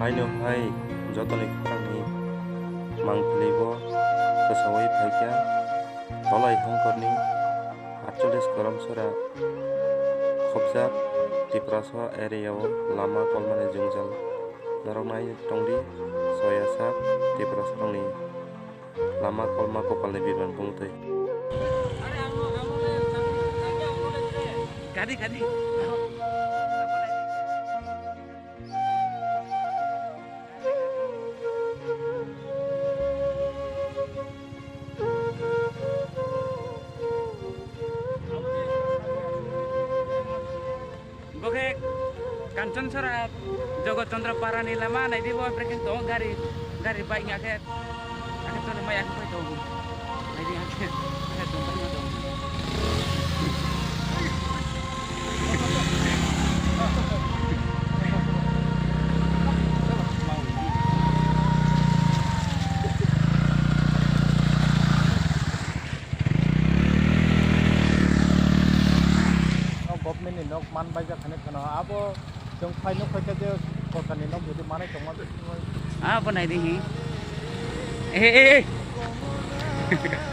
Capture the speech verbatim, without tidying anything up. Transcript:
Haino hai jotoni khorangni mangpili bo kwsaui phaikha Tolai Hongkorni atchollis Korom Sora khobjak Tiprasa area o lama kolmani jwngjal norok nai tongdi soya sak Tiprasarokni lama kolma kopalni birman bumtwi. Gari, gari. Bo khe Kanchanchara Jogot Chandra Parani lama naidi bo, brekhe tongo gari, gari bike ya khe, akhe choli mai akhe pai tongo. Naidi akhe, akhe tong pai ma tongo. O government ni nok man baijak hinwi kheno, abo chwng phai nuk phaikha je korkar ni nok jodi manai tongma bisingtwi. Ah, bo naidi hi. Eh, eh, eh.